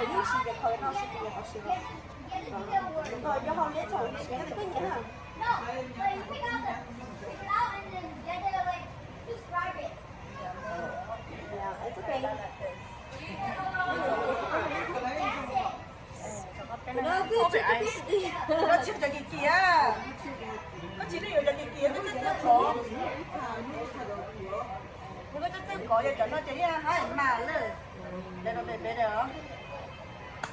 Yeej siv cov qhov no siv cov qhov siv. Yog hau liab txog siv cov koj nyiam na. Koj tsis cov kim kiam, koj tsis li yuav cov kim kiam, koj txawj txawj kov. Yog koj txawj txawj kov yog cov no ces yeej hab mas lawm. Ces no pem pem os,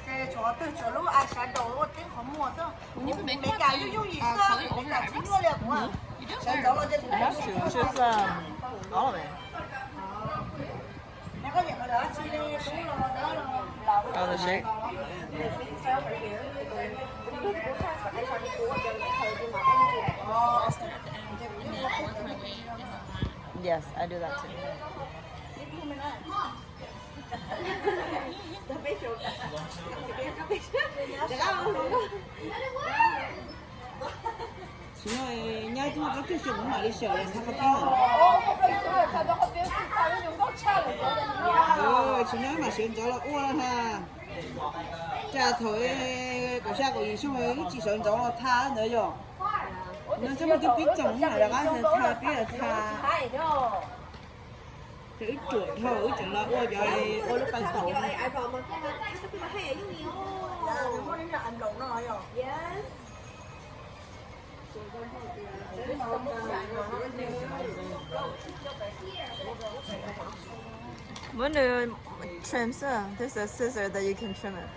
ces tshuav twg tshuav lub eyeshadow ua teb qhov muag xwb. Kuv Meskas yooj yooj yim xwb, kuv Meskas tsis nyuaj li kuv. Sawv ntxov los ces kuv Yes, I do that too. Tsis nyab, nyab twb muaj plaub tsib xyoo kuv mam li sawv los txhab qhov tag. Tsis nyab mam sawv ntxov los ua na. Cas thaum kaum xya kaum yim xyoo wb tsis sawv ntxov los tha ntawd yom. No tsis muaj twb pib txoos mam rov qab tha pib tha. Ces wb ruam dhau wb tseem los ua cov ua lub pas taum. Muab nws trim xwb, there's a scissor that you can trim it.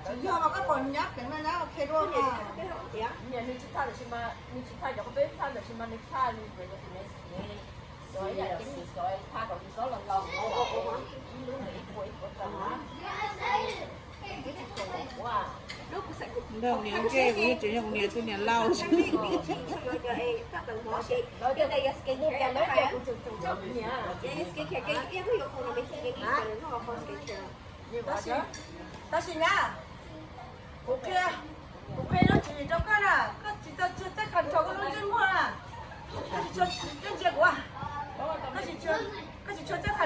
Tsis yog mas koj pom nyab pleev no nyab ok dua. Nws tsis thaj tab sis mas nws tsis thaj cov qhov peb thaj tab sis mas nws thaj li tus me xev, cov ib yam ceeb nws cov thaj kom nws txhob los laus. Ntawm niam ntse kuv yeej tseem yog kuv niam tus niam laus. Tab sis, tab sis nyab, kuv qhia, kuv qhia lub tswv yim rau koj na, koj tsis txhob txawj control koj lub ntsej muag na. Koj tsis txhob txawj ntsia kuv, koj tsis txhob txawj